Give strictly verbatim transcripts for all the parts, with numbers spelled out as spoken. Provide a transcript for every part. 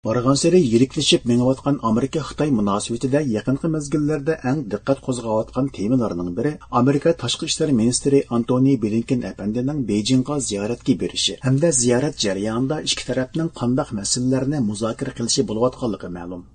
بارغانسېرى يىرىكلىشىپ مېڭىۋاتقان ئامېرىكا-خىتاي مۇناسىۋىتىدە يېقىنقى مەزگىللەردە ئەڭ دىققەت قوزغاۋاتقان تېمىلارنىڭ بىرى ئامېرىكا تاشقى ئىشلار مىنىستىرى ئانتونى بلىنكېن ئەپەندىنىڭ بېيجىڭغا زىيارەتكە بېرىشى ھەمدە زىيارەت جەريانىدا ئىككى تەرەپنىڭ قانداق مەسىلىلەرنى مۇزاكىرە قىلىشى بولۇۋاتقانلىقى مەلۇم.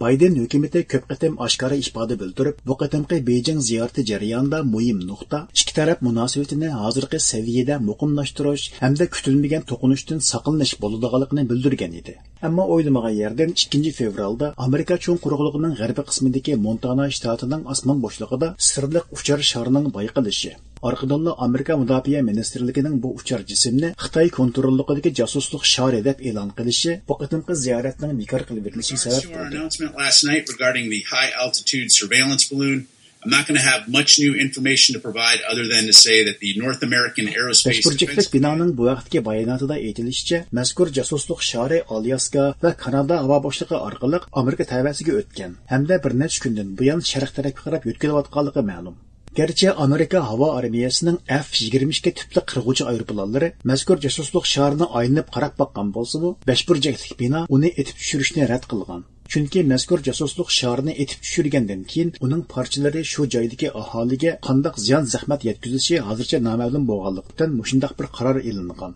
بايدېن ھۆكۈمىتى كۆپ قېتىم ئاشكارا ئىپادە بىلدۈرۈپ، بۇ قېتىمقى بېيجىڭ زىيارىتى جەريانىدا مۇھىم نۇقتا ئىككى تەرەپ مۇناسىۋىتىنى ھازىرقى سەۋىيەدە مۇقىملاشتۇرۇش ھەمدە كۈتۈلمىگەن توقۇنۇشتىن ساقلىنىش بولىدىغانلىقىنى بىلدۈرگەن ئىدى. ئەمما ئويلىمىغان يەردىن ئىككىنچى فېۋرالدا ئامېرىكا چوڭ قۇرۇقلۇقىنىڭ غەربىي قىسمىدىكى مونتانا شتاتىنىڭ ئاسمان بوشلۇقىدا سىرلىق ئۇچار شارىنىڭ بايقىلىشى، ئارقىدىنلا ئامېرىكا مۇداپىئە مىنىستىرلىكىنىڭ بۇ ئۇچار جىسىمنى خىتاي كونتروللۇقىدىكى جاسۇسلۇق شارى دەپ ئېلان قىلىشى بۇ قېتىمقى زىيارەتنىڭ بىكار قىلىۋېتىلىشىگە سەۋەب بولدى. Announcement last night regarding the high altitude surveillance balloon. I'm not going to have much new information to provide other than to say that the North American Aerospace بەش بۇرجەكلىك بىنانىڭ بۇ ھەقتىكى باياناتىدا ئېيتىلىشىچە، مەزكۇر جاسۇسلۇق شارى ئالياسكا ۋە كانادا ھاۋا بوشلۇقى ئارقىلىق ئامېرىكا تەۋەسىگە ئۆتكەن ھەمدە بىر نەچچە كۈندىن بۇيان شەرق تەرەپكە قاراپ يۆتكىلىۋاتقانلىقى مەلۇم. گەرچە ئامېرىكا ھاۋا ئارمىيەسىنىڭ ئەف يىگىرمە ئىككى تىپلىق قىرغۇچى ئايروپىلانلىرى مەزكۇر جاسۇسلۇق شارىنى ئايلىنىپ قاراپ باققان بولسىمۇ، بەش بۇرجەكلىك بىنا ئۇنى ئېتىپ چۈشۈرۈشنى رەت قىلغان. چۈنكى مەزكۇر جاسۇسلۇق شارىنى ئېتىپ چۈشۈرگەندىن كېيىن، ئۇنىڭ پارچىلىرى شۇ جايدىكى ئاھالىگە قانداق زىيان-زەخمەت يەتكۈزۈشى ھازىرچە نامەلۇم بولغانلىقتىن، مۇشۇنداق بىر قارار ئېلىنغان.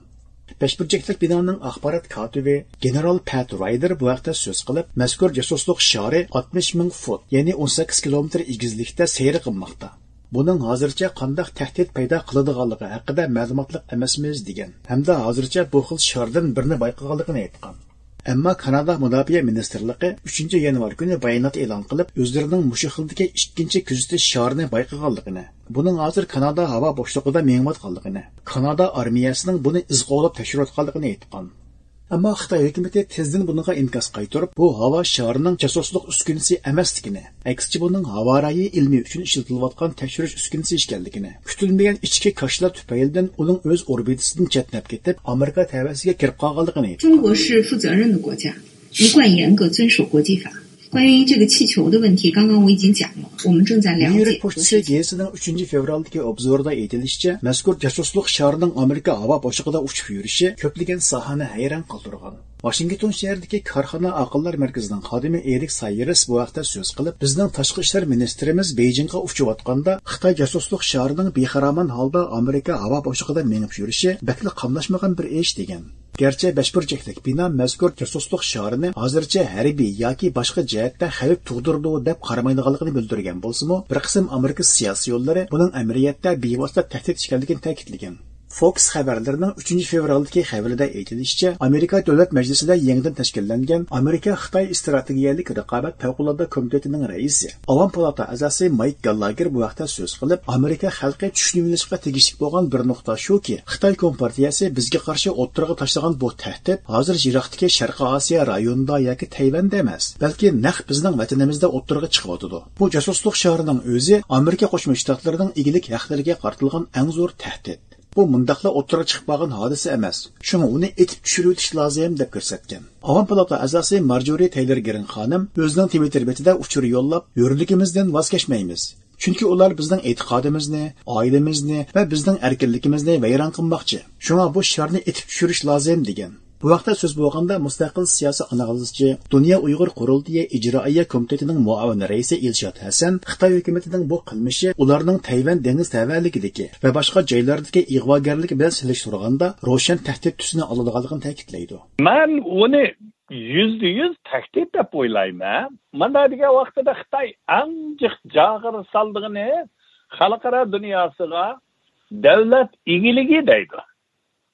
بەش بۇرجەكلىك بىنانىڭ ئاخبارات كاتىپى گېنېرال پەت رايدېر بۇ ھەقتە سۆز قىلىپ، مەزكۇر جاسۇسلۇق شارى ئاتمىش مىڭ فوت، يەنى ئون سەككىز كىلومېتىر ئېگىزلىكتە سەير قىلماقتا. بۇنىڭ ھازىرچە قانداق تەھدىت پەيدا قىلىدىغانلىقى ھەققىدە مەلۇماتلىق ئەمەسمىز، دېگەن ھەمدە ھازىرچە بۇ خىل شاردىن بىرنى بايقىغانلىقىنى ئېيتقان. ئەمما كانادا مۇداپىئە مىنىستىرلىقى ئۈچىنچى يانۋار كۈنى بايانات ئېلان قىلىپ، ئۆزلىرىنىڭ مۇشۇ خىلدىكى ئىككىنچى كۆزىتىش شارىنى بايقىغانلىقىنى، بۇنىڭ ھازىر كانادا ھاۋا بوشلۇقىدا مېڭىۋاتقانلىقىنى، كانادا ئارمىيەسىنىڭ بۇنى ئىز قوغلاپ تەكشۈرۈۋاتقانلىقىنى ئېيتقان. ئەمما خىتاي ھۆكۈمىتى تېزدىن بۇنىڭغا ئىنكاس قايتۇرۇپ، بۇ ھاۋا شارىنىڭ جاسۇسلۇق ئۈسكۈنىسى ئەمەسلىكىنى، ئەكسىچە بۇنىڭ ھاۋارايى ئىلمىي ئۈچۈن ئىشلىتىلىۋاتقان تەكشۈرۈش ئۈسكۈنىسى ئىكەنلىكىنى، كۈتۈلمىگەن ئىچكى كاشىلا تۈپەيلىدىن ئۇنىڭ ئۆز ئوربىتىسىدىن چەتنەپ كېتىپ، ئامېرىكا تەۋەسىگە كىرىپ قالغانلىقىنى ئېيتقان. 中国是负责任的国家，一贯严格遵守国际法。关于这个气球的问题，刚刚我已经讲了，我们正在了解 نيۇ يورك پوچتىسى گېزىتىنىڭ ئۈچىنچى فېۋرالدىكى ئوبزورىدا ئېيتىلىشىچە، مەزكۇر جاسۇسلۇق شارىنىڭ ئامېرىكا ھاۋا بوشلۇقىدا ئۇچۇپ يۈرۈشى كۆپلىگەن ساھەنى ھەيران قالدۇرغان. ۋاشىنگتون شەھىرىدىكى كارخانا ئاقىللار مەركىزىنىڭ خادىمى ئېرىك سايرس بۇ ھەقتە سۆز قىلىپ، بىزنىڭ تاشقى ئىشلار مىنىستىرىمىز بېيجىڭغا ئۇچۇۋاتقاندا، خىتاي جاسۇسلۇق شارىنىڭ بىخارامان ھالدا ئامېرىكا ھاۋا بوشلۇقىدا مېڭىپ يۈرۈشى بەكلا قاملاشمىغان بىر ئىش، دېگەن. گەرچە بەش بۇرجەكلىك بىنا مەزكۇر جاسۇسلۇق شارىنى ھازىرچە ھەربىي ياكى باشقا جەھەتتە خەۋپ تۇغدۇرىدۇ دەپ قارىمايدىغانلىقىنى بىلدۈرگەن بولسىمۇ، بىر قىسىم ئامېرىكا سىياسىيونلىرى بۇنىڭ ئەمەلىيەتتە بىۋاسىتە تەھدىت ئىكەنلىكىنى تەكىتلىگەن. فوكس خەۋەرلىرىنىڭ ئۈچىنچى فېۋرالدىكى خەۋىرىدە ئېيتىلىشىچە، ئامېرىكا دۆلەت مەجلىسىدە يېڭىدىن تەشكىللەنگەن ئامېرىكا-خىتاي ئىستراتېگىيەلىك رىقابەت پەۋقۇلئاددە كومىتېتىنىڭ رەئىسى، ئاۋام پالاتا ئەزاسى مايك گاللاگېر بۇ ھەقتە سۆز قىلىپ، ئامېرىكا خەلقى چۈشىنىۋېلىشقا تېگىشلىك بولغان بىر نۇقتا شۇكى، خىتاي كومپارتىيەسى بىزگە قارشى ئوتتۇرىغا تاشلىغان بۇ تەھدىت ھازىر يىراقتىكى شەرقىي ئاسىيا رايونىدا ياكى تەيۋەندە ئەمەس، بەلكى نەق بىزنىڭ ۋەتىنىمىزدە ئوتتۇرىغا چىقىۋاتىدۇ. بۇ جاسۇسلۇق شارىنىڭ ئۆزى ئامېرىكا قوشما شتاتلىرىنىڭ ئىگىلىك ھەقلىرىگە قارىتىلغان ئەڭ زور تەھدىت. بۇ مۇنداقلا ئوتتۇرىغا چىقىپ قالغان ھادىسە ئەمەس، شۇڭا ئۇنى ئېتىپ چۈشۈرۈۋېتىش لازىم، دەپ كۆرسەتكەن. ئاۋام پالاتا ئەزاسى مارجورى تەيلور گىرىن خانىم ئۆزىنىڭ تىۋىتتېر بېتىدە ئۇچۇر يوللاپ، ھۆرلۈكىمىزدىن ۋاز كەچمەيمىز. چۈنكى ئۇلار بىزنىڭ ئېتىقادىمىزنى، ئائىلىمىزنى ۋە بىزنىڭ ئەركىنلىكىمىزنى ۋەيران قىلماقچى. شۇڭا بۇ شارنى ئېتىپ چۈشۈرۈش لازىم، دېگەن. بۇ ھەقتە سۆز بولغاندا، مۇستەقىل سىياسىي ئانالىزچى، دۇنيا ئۇيغۇر قۇرۇلتىيى ئىجرائىيە كومىتېتىنىڭ مۇئاۋىن رەئىسى ئىلشات ھەسەن خىتاي ھۆكۈمىتىنىڭ بۇ قىلمىشى ئۇلارنىڭ تەيۋەن دېڭىز تەۋەلىكىدىكى ۋە باشقا جايلاردىكى ئىغۋاگەرلىكى بىلەن سېلىشتۇرغاندا روشەن تەھدىت تۈسىنى ئالىدىغانلىقىنى تەكىتلەيدۇ. مەن ئۇنى يۈزدە يۈز تەھدىت دەپ ئويلايمەن. مانا دېگەن ۋاقتىدا خىتاي ئەڭ جىق جاغىر سالىدىغىنى خەلقئارا دۇنياسىغا دۆلەت ئىگىلىكى دەيدۇ.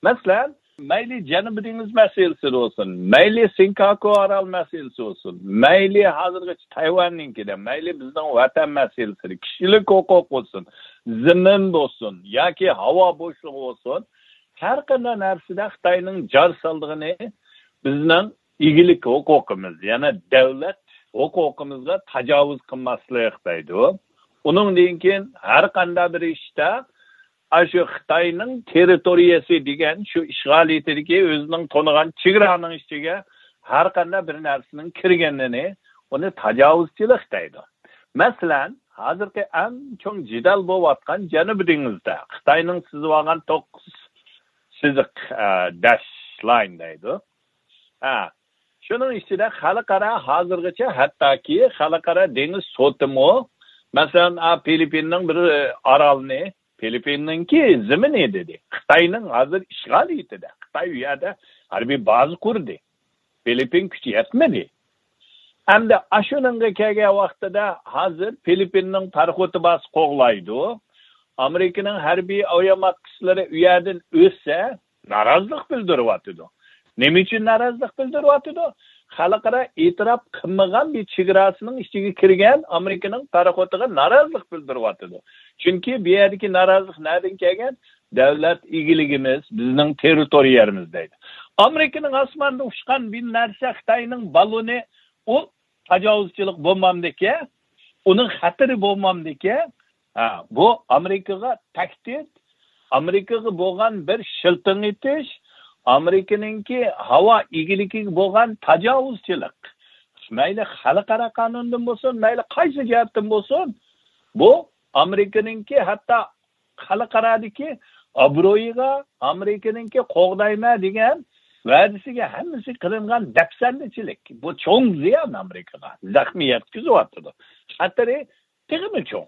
مەسىلەن، مەيلى جەنۇبىي دېڭىز مەسىلىسى بولسۇن، مەيلى سىنكاكۇ ئارال مەسىلىسى بولسۇن، مەيلى ھازىرغىچە تەيۋەننىڭكىدە، مەيلى بىزنىڭ ۋەتەن مەسىلىسى، كىشىلىك ھوقۇق بولسۇن، زېمىن بولسۇن ياكى ھاۋا بوشلۇقى بولسۇن، ھەر قانداق نەرسىدە خىتاينىڭ جار سالىدىغىنى بىزنىڭ ئىگىلىك ھوقۇقىمىز، يەنى دۆلەت ھوقۇقىمىزغا تاجاۋۇز قىلماسلىق دەيدۇ. ئۇنىڭدىن كېيىن ھەر قانداق بىر ئىشتا ئاشۇ خىتاينىڭ تېررىتورىيەسى دېگەن شۇ ئىشغالىيىتىدىكى ئۆزىنىڭ تونۇغان چېگرانىڭ ئىچىگە ھەر قانداق بىر نەرسىنىڭ كىرگىنىنى ئۇنى تاجاۋۇزچىلىق دەيدۇ. مەسىلەن، ھازىرقى ئەڭ چوڭ جېدەل بولۇۋاتقان جەنۇبىي دېڭىزدا خىتاينىڭ سىزىۋالغان توققۇز سىزىق، ئە، داشلاين دەيدۇ. ھە، شۇنىڭ ئىچىدە خەلقئارا ھازىرغىچە ھەتتاكى خەلقئارا دېڭىز سوتىمۇ، مەسىلەن، ئا، فىلىپپىننىڭ بىر، ئە، ئارالنى، فىلىپپىننىڭكى زېمىنى دېدى. خىتاينىڭ ھازىر ئىشغالىيىتىدە. خىتاي ئۇ يەردە ھەربىي بازا قۇردى. فىلىپپىن كۈچى يەتمىدى. ئەمدى ئاشۇنىڭغا كەلگەن ۋاقتىدا ھازىر فىلىپپىننىڭ پاراخوتى بارسا قوغلايدۇ. ئامېرىكىنىڭ ھەربىي ئاۋىياماتكىسلىرى ئۇ يەردىن ئۆتسە، نارازىلىق بىلدۈرۈۋاتىدۇ. نېمە ئۈچۈن نارازىلىق بىلدۈرۈۋاتىدۇ؟ خەلقئارا ئېتىراپ قىلمىغان بىر چېگراسىنىڭ ئىچىگە كىرگەن ئامېرىكىنىڭ پاراخوتىغا نارازىلىق بىلدۈرۈۋاتىدۇ. چۈنكى بۇ يەردىكى نارازىلىق نەدىن كەلگەن؟ دۆلەت ئىگىلىكىمىز، بىزنىڭ تېررىتورىيەمىز دەيدۇ. ئامېرىكىنىڭ ئاسماندا ئۇچقان بىر نەرسە، خىتاينىڭ بالونى، ئۇ تاجاۋۇزچىلىق بولمامدىكى؟ ئۇنىڭ خەتىرى بولمامدىكى؟ ھە، بۇ ئامېرىكىغا تەھدىت، ئامېرىكىغا بولغان بىر شىلتىڭ ئېتىش، ئامېرىكىنىڭكى ھاۋا ئىگىلىكىگە بولغان تاجاۋۇزچىلىق. مەيلى خەلقئارا قانۇندىن بولسۇن، مەيلى قايسى جەھەتتىن بولسۇن، بۇ ئامېرىكىنىڭكى ھەتتا خەلقئارادىكى ئابرۇيىغا، ئامېرىكىنىڭكى قوغدايمەن دېگەن ۋەدىسىگە ھەممىسى قىلىنغان دەپسەندىچىلىك. بۇ چوڭ زىيان ئامېرىكىغا. زەخمى يەتكۈزۈۋاتىدۇ. خەتىرى تېخىمۇ چوڭ.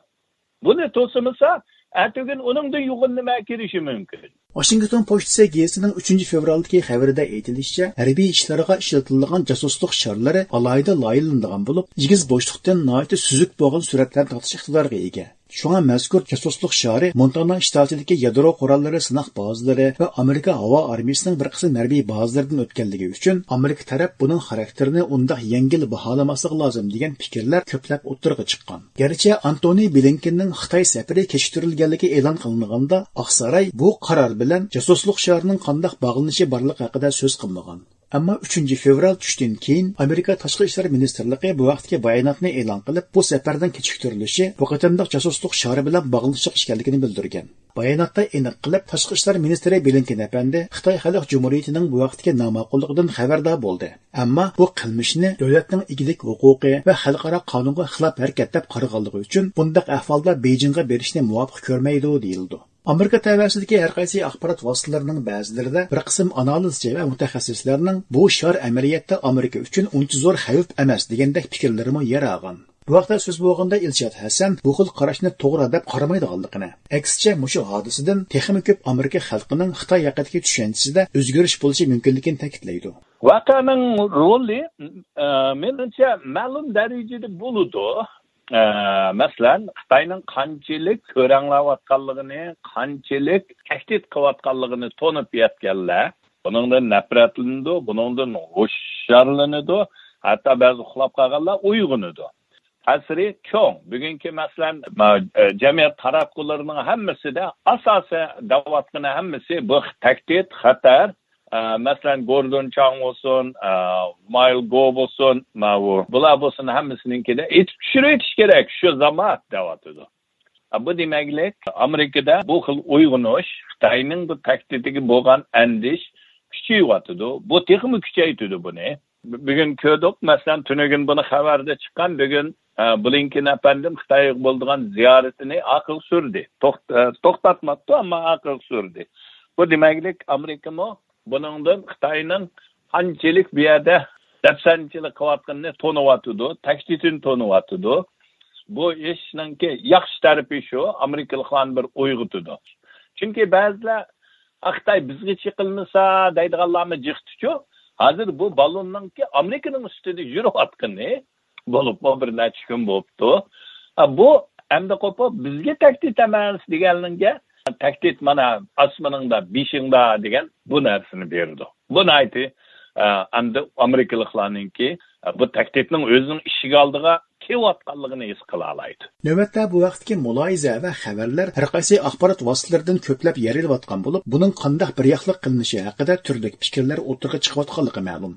بۇنى توسىمىسا، ئەتىگۈن ئۇنىڭدىن يۇقىرى نېمە كېلىشى مۇمكىن؟ ۋاشىنگتون پوچتىسى گېزىتىنىڭ ئۈچىنچى فېۋرالدىكى خەۋىرىدە ئېيتىلىشىچە، ھەربىي ئىشلارغا ئىشلىتىلىدىغان جاسۇسلۇق شارلىرى ئالاھىدە لايىھەلىنىدىغان بولۇپ، ئېگىز بوشلۇقتىن ناھايىتى سۈزۈك بولغان سۈرەتلەرنى تارتىش ئىقتىدارىغا ئىگە. شۇڭا مەزكۇر جاسۇسلۇق شارى مونتانا شتاتىدىكى يادرو قوراللىرى سىناق بازىلىرى ۋە ئامېرىكا ھاۋا ئارمىيىسىنىڭ بىر قىسىم ھەربىي بازىلىرىدىن ئۆتكەنلىكى ئۈچۈن، ئامېرىكا تەرەپ بۇنىڭ خاراكتېرىنى ئۇنداق يەڭگىل باھالىماسلىقى لازىم، دېگەن پىكىرلەر كۆپلەپ ئوتتۇرىغا چىققان. گەرچە ئانتونى بلىنكېننىڭ خىتاي سەپىرى كېچىكتۈرۈلگەنلىكى ئېلان قىلىنغاندا، ئاقساراي بۇ قارار بىلەن جاسۇسلۇق شارىنىڭ قانداق باغلىنىشى بارلىقى ھەققىدە سۆز قىلمىغان. ئەمما ئۈچىنچى فېۋرال چۈشتىن كېيىن، ئامېرىكا تاشقى ئىشلار مىنىستىرلىقى بۇ ھەقتىكى باياناتنى ئېلان قىلىپ، بۇ سەپەرنىڭ كېچىكتۈرۈلۈشى بۇ قېتىملىق جاسۇسلۇق شارى بىلەن باغلىنىشلىق ئىكەنلىكىنى بىلدۈرگەن. باياناتتا ئېنىق قىلىپ، تاشقى ئىشلار مىنىستىرى بلىنكېن ئەپەندى خىتاي خەلق جۇمھۇرىيىتىنىڭ بۇ ھەقتىكى ناماقۇللۇقىدىن خەۋەردار بولدى. ئەمما بۇ قىلمىشنى دۆلەتنىڭ ئىگىلىك ھوقۇقى ۋە خەلقئارا قانۇنغا خىلاپ ھەرىكەت دەپ قارىغانلىقى ئۈچۈن، بۇنداق ئەھۋالدا بېيجىڭغا بېرىشنى مۇۋاپىق كۆرمەيدۇ، دېيىلىدۇ. ئامېرىكا تەۋەسىدىكى ھەر قايسى ئاخبارات ۋاسىتىلىرىنىڭ بەزىلىرىدە بىر قىسىم ئانالىزچى ۋە مۇتەخەسسىسلەرنىڭ بۇ شار ئەمەلىيەتتە ئامېرىكا ئۈچۈن ئۇنچە زور خەۋپ ئەمەس دېگەندەك پىكىرلىرىمۇ يەر ئالغان. بۇ ھەقتە سۆز بولغاندا، ئىلشات ھەسەن بۇ خىل قاراشنى توغرا دەپ قارىمايدىغانلىقىنى، ئەكسىچە، مۇشۇ ھادىسىدىن تېخىمۇ كۆپ ئامېرىكا خەلقىنىڭ خىتاي ھەققىدىكى چۈشەنچىسىدە ئۆزگىرىش بولۇشى مۇمكىنلىكىنى تەكىتلەيدۇ. ۋەقەنىڭ رولى، ئە، مېنىڭچە، مەلۇم دەرىجىدە بولىدۇ. ئە، مەسىلەن، خىتاينىڭ قانچىلىك كۆرەڭلەۋاتقانلىقىنى، قانچىلىك تەھدىت قىلىۋاتقانلىقىنى تونۇپ يەتكەنلەر بۇنىڭدىن نەپرەتلىنىدۇ، بۇنىڭدىن ھوشيارلىنىدۇ، ھەتتا بەزى ئۇخلاپ قالغانلار ئويغىنىدۇ. تەسىرى چوڭ. بۈگۈنكى، مەسىلەن، ما-، ئە، جەمئىيەت تاراتقۇلىرىنىڭ ھەممىسىدە ئاساسىي دەۋاتقىنى ھەممىسى بۇ تەھدىت، خەتەر. ئە، مەسىلەن، گوردون چاڭ بولسۇن، ئە، مايل گو بولسۇن، ماۋۇ، بۇلار بولسۇن، ھەممىسىنىڭكىدە ئېيتىپ چۈشۈرۈۋېتىش كېرەك، شۇ زامات دەۋاتىدۇ. ئە، بۇ دېمەكلىك، ئامېرىكىدا بۇ خىل ئويغىنىش، خىتاينىڭ بۇ تەھدىتىگە بولغان ئەندىش كۈچىيىۋاتىدۇ. بۇ تېخىمۇ كۈچەيتىدۇ بۇنى. بۈگۈن كۆردۇق، مەسىلەن، تۈنۈگۈن بۇنى خەۋەردە چىققان، بۈگۈن، ئە، بلىنكېن ئەپەندىم خىتايغا بولىدىغان زىيارىتىنى ئارقىغا سۈردى. توخت-، ئە، توختاتماپتۇ، ئەمما ئارقىغا سۈردى. بۇ دېمەكلىك، ئامېرىكىمۇ بۇنىڭدىن خىتاينىڭ قانچىلىك بۇ يەردە دەپسەندىچىلىك قىلىۋاتقىنىنى تونۇۋاتىدۇ، تەھدىتىنى تونۇۋاتىدۇ. بۇ ئىشنىڭكى ياخشى تەرىپى شۇ، ئامېرىكىلىقلارنى بىر ئويغىتىدۇ. چۈنكى بەزىلەر، «ئا، خىتاي بىزگە چېقىلمىسا» دەيدىغانلارمۇ جىقتىچۇ. ھازىر بۇ بالوننىڭكى ئامېرىكىنىڭ ئۈستىدە يۈرۈۋاتقىنى، بولۇپمۇ بىر نەچچە كۈن بوپتۇ. ئا، بۇ ئەمدى قوپۇپ، بىزگە تەھدىت ئەمەس دېگەنلىككە، تەھدىت مانا ئاسمىنىڭدا، بېشىڭدا دېگەن بۇ نەرسىنى بېرىدۇ. بۇ ناھايىتى، ئە، ئەمدى ئامېرىكىلىقلارنىڭكى، ئە، بۇ تەھدىتنىڭ ئۆزىنىڭ ئىشىك ئالدىغا كېلىۋاتقانلىقىنى ھېس قىلالايدۇ. نۆۋەتتە بۇ ھەقتىكى مۇلاھىزە ۋە خەۋەرلەر ھەر قايسى ئاخبارات ۋاسىتىلىرىدىن كۆپلەپ يايرىلىۋاتقان بولۇپ، بۇنىڭ قانداق بىر ياقلىق قىلىنىشى ھەققىدە تۈرلۈك پىكىرلەر ئوتتۇرىغا چىقىۋاتقانلىقى مەلۇم.